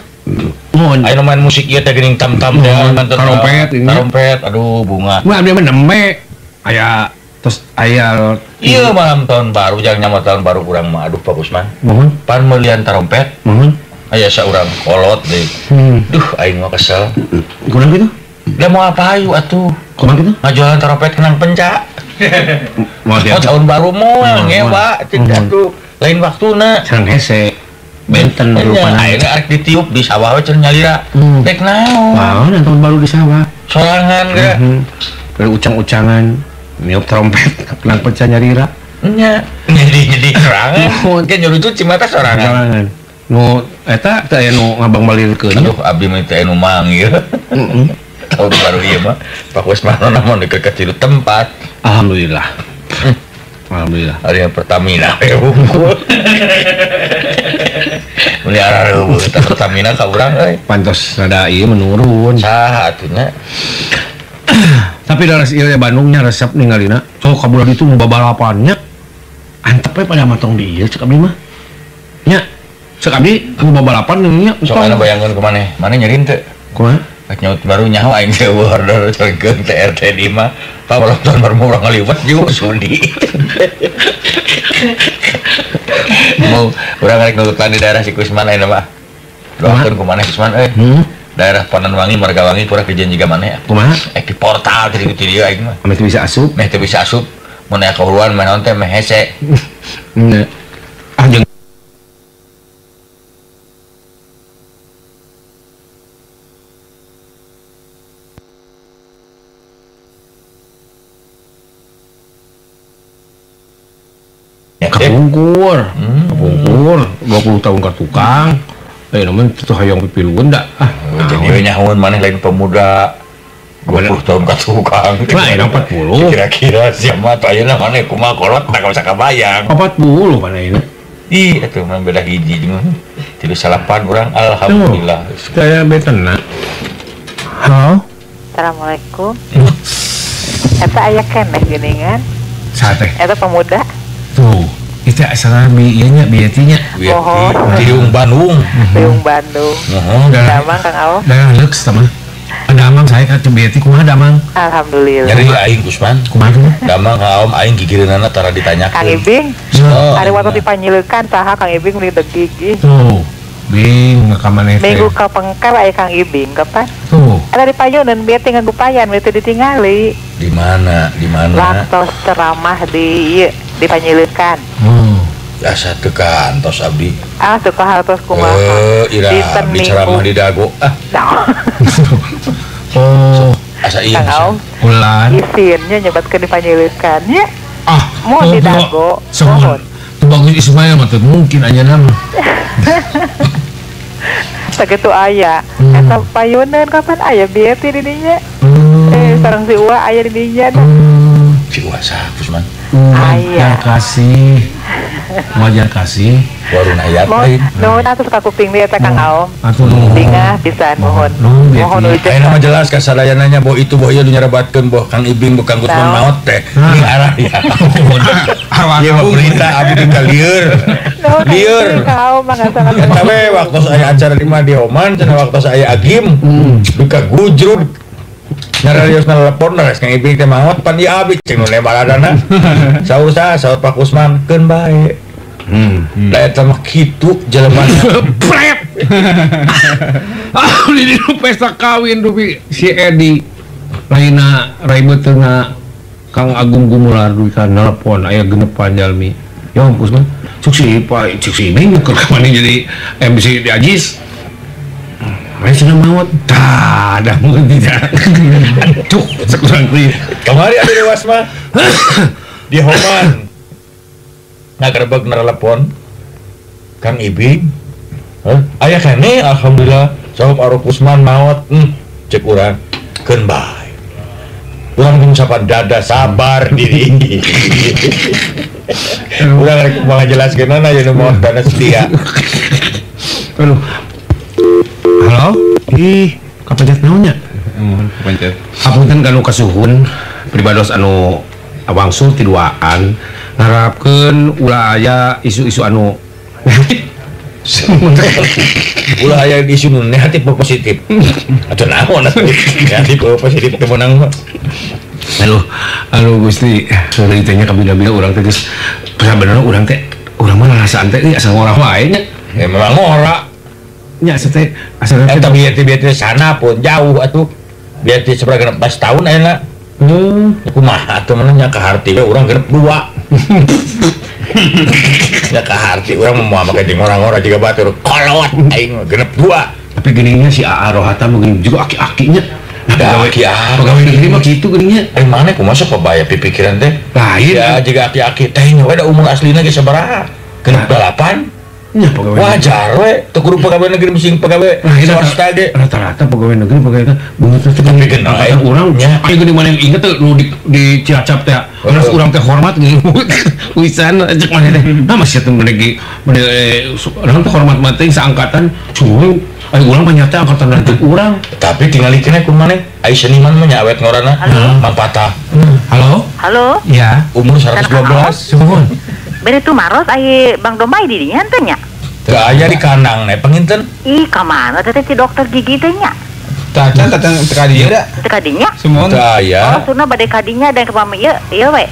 Mohon. Ayo main musik ieu teh geuning tam-tam teh trompet ini. Trompet, aduh bunga. Mun abdi mah nembe aya terus aya ieu malam tahun baru jangan nyamot tahun baru kurang mah aduh Pak Usman. Mohon. Pan meulian trompet. Mohon. Aya saurang kolot deui. Duh aing mah kesel. Kurang kitu? Da mau apa ayu atuh? Kumaha kitu? Ngajualan trompet kenang penca. Mau tahun baru moal ngewa cik atuh. Lain waktuna. Sareng hese. Benten rupana. Ayeuna arek ditiup di sawah we cenah nyalira. Rek naon? Naon tahun baru di sawah. Sorangan geura. Dari ucang-ucangan niup trompet kenang penca nyalira. Nya, nyedi-nyedi sorangan. Ke nyuruh cimata sorangan. Sorangan. Nu eta teh aya nu ngabang balirkeun. Aduh abdi mah teh anu manggil. Tahun baru ieu mah Pak Kusman namun deket ke tilu tempat. Alhamdulillah. Alhamdulillah. Ada yang Pertamina we unggul. Meuni arareueuh teh Pertamina ka urang euy. Pantos rada ieu menurun. Saha atuh nya? Tapi daras ieu Bandungnya resep ningalina. Sok ka bulan itu babalapannya. Antep we pada matong di ieu cek abdi mah. Nya. Cek abdi anu babalapan nya. Sok anu bayangkeun ku maneh. Maneh nyeri teu? Kumaha? Rek nyaut baru nyaho aing teh order celengkeun TRT di mah. Pak penonton baru mau urang ngaliwat jeung sudi. Mau urang rek nututan di daerah si Kusman ayeuna mah. Doakeun ku maneh Kusman euy. Daerah Pananwangi Margawangi kurang kajian jiga maneh. Kumaha? Di portal tadi ti dieu aing mah. Ame teu bisa asup. Meh teu bisa asup. Mun aya kahuruan meh naon teh meh hese. Ah jeung kapungkur. Kapungkur 20 tahun ka tukang. Namun itu hayang pipilueun da. Ah, jadi nyahoeun maneh lain pemuda 20 tahun ka tukang. Lah, enak 40. Kira-kira siapa tuh ayeuna maneh kumaha kolot tak usah kabayang. 40 manehna. Ih, atuh mah beda hiji jeung 38 urang alhamdulillah. Saya betena. Halo. Assalamualaikum. Eta aya keneh geuningan. Saha teh? Eta pemuda. Tuh. Itu asalnya bieu nya bieu nya. Tiung Bandung. Tiung Bandung. Mohon. Damang Kang Aom. Dagang leuks tah mah. Damang saya ka bieu kumaha damang? Alhamdulillah. Nyeri aing Kusman. Kumaha tuh? Damang Kang Aom aing gigireunana tara ditanyakeun. Kang Ibing. Ari waktu dipanyilekan saha Kang Ibing meuli degig. Tuh. Bing ka maneh teh. Minggu kapengker aya Kang Ibing kapan? Tuh. Ada di payunan bieu teh ngagupayan teu ditingali. Di mana? Di mana? Waktu ceramah di ieu di Panyilekan. Asa teu kantos abdi. Ah, teu kahartos kumaha. Ira abdi ceramah di Dago. Ah. Oh, asa ieu. Ulan. Isinnya nyebatkeun di Panyilekan nya. Ah, mau di Dago. Mohon. Bagus Ismail mah teu mungkin anjeunna mah. Sakitu aya. Eta payuneun kapan aya bieu teh di dinya? Sareng si Uwa aya di dinya. Si Uwa saha Kusman? Wajar kasih. Wajar kasih. Warung ayat lain. Nuhun atuh ka kuping dieu teh Kang Aom. Bingah pisan nuhun. Mohon ujung. Ayeuna mah jelas ka sadayananya boh itu boh ieu nu nyarebatkeun boh Kang Ibing boh Kang Kusman maot teh. Ini arah ya. Ieu mah berita abdi ka lieur. Lieur. Kang Aom mah sangat. Eta we waktu saya acara di mah di Oman cenah waktu saya agim duka gujrug. Nyararios nelpon res Kang Ibing teh maot pan ieu abdi cing nu baladana. Saur saha saur Pak Kusman keun bae. Da eta mah kitu jelema. Pret. Ah, di pesta kawin dupi si Edi lainna raibeutna Kang Agung Gumular dupi ka nelpon aya genepan jalmi. Ya Kusman, cuk si Pak cuk si Ibing keur ka maneh jadi MC di Ajis. Mana cenah maot? Tah, dah meureun tidak. Aduh, cek urang teh. Kamari aya dewas mah. Di Homan. Ngagerebeg nelepon Kang Ibing. Heh, aya keneh alhamdulillah. Saum Aruk Usman maot. Cek urang keun bae. Urang jeung sapa dada sabar diri. Urang rek kumaha jelaskeunana aya nu maot dana setia. Aduh. Halo? Ih, kapencet naon nya? Mohon kapencet. Hapunten kanu kasuhun pribados anu wangsul ti duaan ngarapkeun ulah aya isu-isu anu negatif. Ulah aya isu nu negatif positif. Atuh naon atuh negatif positif teu meunang mah. Aduh, aduh Gusti, heureuy teh nya kabina-bina urang teh geus sabenerna urang teh urang mah rarasaan teh asa ngora wae nya. Ya memang ngora. Nya asa teh asa eta bieu sana pun jauh atuh. Bieu teh sabaraha 16 tahun ayeuna. Kumaha atuh mah nya kaharti we urang genep 2. Nya kaharti urang mah moal make jeung orang-orang jiga batur kolot aing genep 2. Tapi geuning si Aa Rohata mah geuning juga aki-akinya. Nah, aki-aki. Pegawai negeri mah kitu geuning nya. Maneh kumaha sok pabaya pipikiran teh? Lain ya jiga aki-aki teh nya we da umur aslina ge sabaraha? Genep 8. Nya pegawai. Wajar we, teu kudu pegawai negeri mesti pegawai swasta ge. Rata-rata pegawai negeri pegawai teh beungeut teh tapi kenal urang nya. Aya geuning mana yang inget teh nu di Cilacap teh. Terus urang teh hormat geuning. Wisan cek maneh teh. Nah masih teh lagi urang teh hormat mah teh saangkatan cuy. Aya urang mah nyata angkatan lanjut urang. Tapi tingalikeun ku maneh aya seniman mah nya awet ngorana Mang Patah. Halo? Halo? Ya. Umur 112. Sumuhun. Bere tu maros aya Bang Domai di dinya teh nya. Teu aya di kandang ne panginten. Ih, ka mana teh si dokter gigi teh nya? Tah tah teh ka dieu da. Teu ka dinya? Sumuhun. Teu aya. Oh, sunah bade ka dinya dan ka pami ieu, ieu we.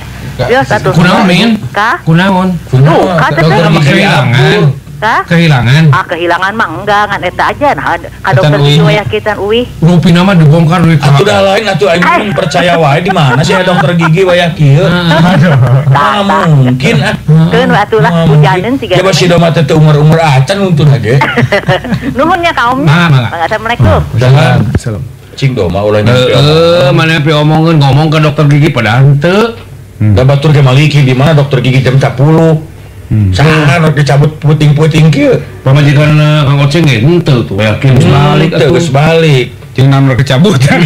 Ieu satu. Kunaon, Min? Ka? Kunaon? Tuh, ka teh kehilangan. Ka? Kehilangan. Ah, kehilangan mah enggak, ngan eta aja nah ka dokter gigi wayah kitan uih. Rupina mah dibongkar duit. Atuh dah lain atuh aing percaya wae di mana sih dokter gigi wayah kieu. Tah mungkin ah. Keun we atuh lah hujaneun siga. Ya masih doma teh umur-umur acan untun ge. Nuhun nya ka omnya. Assalamualaikum. Salam. Cing doma ulah nyampe. Heeh, mana pe omongkeun ngomong ke dokter gigi padahal henteu. Da batur ge maliki di mana dokter gigi jam 10. Saha nu dicabut puting-puting kieu. Pamajikan Kang Oceng ge henteu tuh yakin geus balik atuh. Geus balik. Jeung naon rek dicabutan.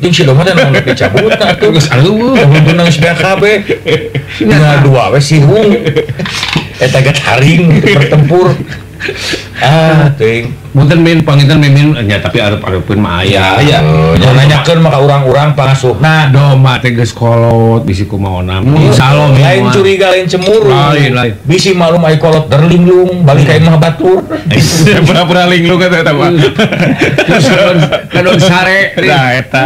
Jeung si doma teh naon rek dicabutan atuh geus aleueuh. Mun geus beak kabeh. Tinggal dua we sihung. Eta ge haring bertempur. Ah, teuing. Punten min panginten mimin nya tapi arep-arepeun mah aya. Aya. Nya nanyakeun mah ka urang-urang pangasuhna. Doma teh geus kolot bisi kumaona. Insyaallah lain curiga lain cemburu. Lain. Bisi malum ai kolot derlinglung balik ka imah batur. Pura-pura linglung eta eta mah. Kadon sare. Nah eta.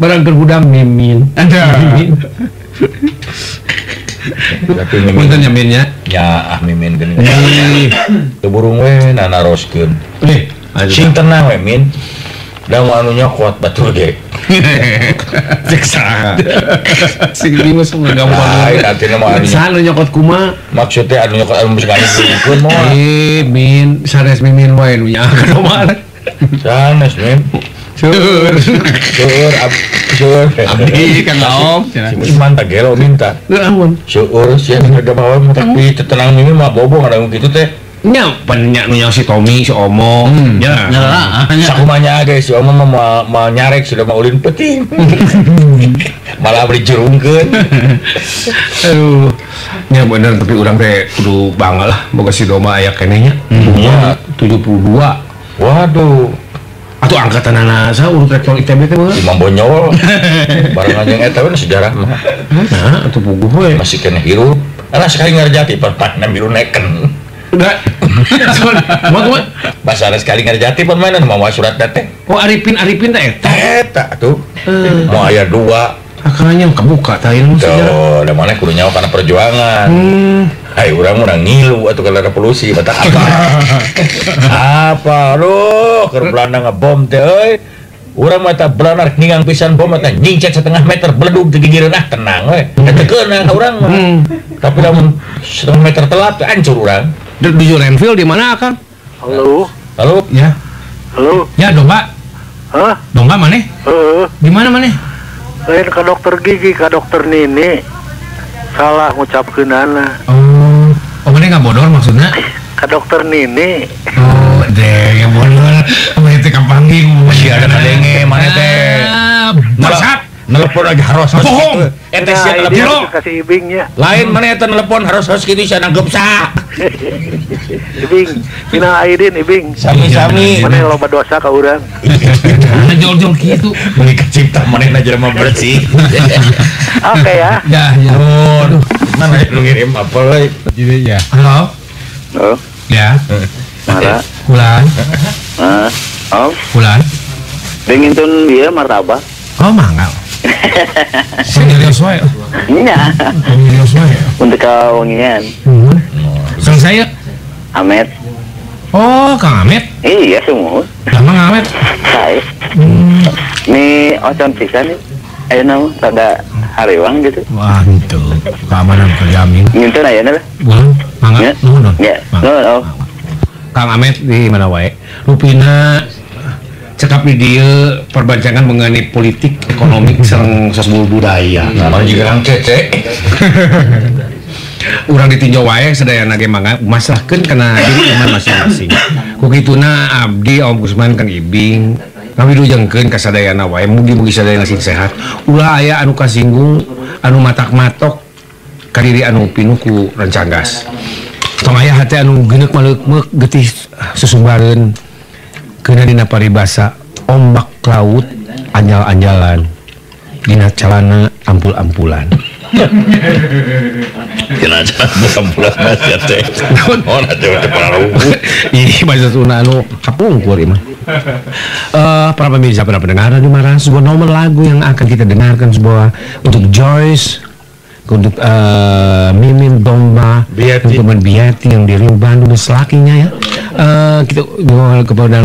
Barang keur hudang mimin. Mimin. Tapi mimin. Punten nya minnya. Ya ah mimin geuning. Teu burung we nanaroskeun. Sing tenang we min. Da anu nyokot batur ge. Cek saha. Sing limus mah gampang. Lain artina mah anu. Saha nu nyokot kumaha? Maksudnya anu nyokot anu geus ngajengkeun moal. Eh min sanes mimin wae nu nyaah ka mah. Sanes min. Seueur. Seueur seueur. Abdi Kang Om. Si Usman teh gelo minta. Heueuh. Seueur sia harga bawa mah tapi tenang mimin mah bobo ngadang kitu teh. Nya pan nya nu si Tommy si Omo. Nya. Sakumanya ge si Omo mah moal nyarek sudah mah ulin penting. Malah beri jerungkeun. Aduh. Nya bener tapi urang teh kudu bangga lah boga si Doma aya keneh nya. Nya 72. Waduh. Atau angkatan anak saya urut rektor ITB teh baheula. Imam Bonyol. Barengan jeung eta we sejarah mah. Nah, atuh puguh we. Masih keneh hirup. Alah sekali ngarjati perpatna milu neken. Udah. Kumaha? Basara sekali ngarjati permainan mawa surat teh. Oh, Arifin teh eta. Eta atuh. Mau aya dua. Akalnya kebuka tah ilmu sejarah. Tuh, da maneh kudu nyawa kana perjuangan. Hai urang mah ngilu atuh kana revolusi batak apa. Apa aduh keur Belanda ngebom teh euy. Urang mah tah Belanda rek ningang pisan bom teh nyingcet setengah meter beledug di gigireun ah tenang we. Eta keunang ka urang mah. Tapi lamun setengah meter telat teh hancur urang. Di Renville di mana Akang? Halo. Halo. Ya. Halo. Ya domba. Hah? Domba maneh? Heeh. Di mana maneh? Lain ke dokter gigi, ke dokter Nini. Salah ngucapkeunana. Oh, oh mana nggak bodor maksudnya? Ke dokter Nini. Oh, deh, yang bodor. Mana teh kapanggih? Masih ada kadenge, mana teh? Bangsat. Nelpon lagi harus bohong. Ente sia telepon. Kasih ibingnya. Lain mana eta nelpon harus kitu sia nanggep sa. Ibing, minal aidin ibing. Sami-sami. Mana loba dosa ka urang. Jol-jol kitu. Meuni kacipta manehna jelema bersih. Oke ya. Ya, ya. Aduh, mana nu ngirim apa euy? Jadi ya. Halo. Halo. Ya. Mara. Kulan. Heeh. Oh. Kulan. Pengintun ieu martabak. Oh, mangga. Serius wae. Nya. Serius wae. Untuk kawangian. Selesai ya? Amet. Oh, Kang Amet? Iya, semua. Lama Kang Amet? Saya. Ini ocon pisan nih. Ayo nama, rada hariwang gitu. Wah, gitu. Keamanan terjamin. Ngintun ayeuna lah. Buang, mangga. Nuhun. Ya, nuhun. Kang Amet di mana wae? Rupina cekap di dieu perbincangan mengenai politik, ekonomi, sareng sosbol budaya. Namanya juga Kang Cece. Urang ditinjau wae sadayana ge mangga masrahkeun kana diri iman masing-masing. Ku kituna abdi Om Gusman Kang Ibing ngawilujengkeun ka sadayana wae mugi-mugi sadayana sing sehat. Ulah aya anu kasinggung, anu matak-matok ka diri anu pinuh ku rancanggas. Tong aya hate anu geuneuk maleukmeuk getih susumbareun keuna dina paribasa ombak laut anjal-anjalan dina calana ampul-ampulan. Dina calana ampul-ampulan sia teh. Oh, teh pararuguh. Ih, bahasa Sunda anu kapungkur ieu mah. Para pemirsa, para pendengar Radio Mara, sebuah nomor lagu yang akan kita dengarkan sebuah untuk Joyce, untuk Mimin Domba, untuk Biati yang di Rio Bandung dan selakinya ya. Kita kepada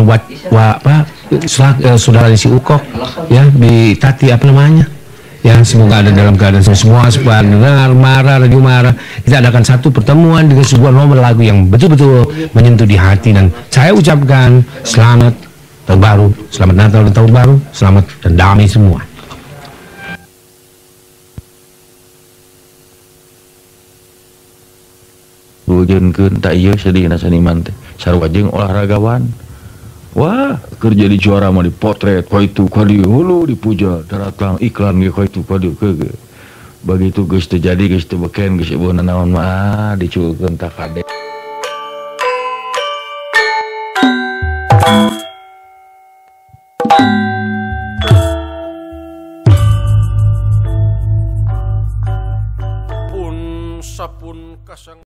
saudara si Ukok ya di Tati apa namanya ya, semoga ada dalam keadaan semua supaya dengar Mara Radio Mara. Kita adakan satu pertemuan dengan sebuah nomor lagu yang betul-betul menyentuh di hati dan saya ucapkan selamat tahun baru, selamat Natal dan tahun baru, selamat dan damai semua. Hujankeun tak ieu sedihna seniman teh sarua jeung olahragawan. Wah, kerja di juara mah dipotret ka itu ka dieu hulu dipuja daratang iklan ge ka itu ka dieu ke. Begitu geus teu jadi geus teu beken geus eueuh nanaon mah dicukeun ta kade. Pun sapun kasang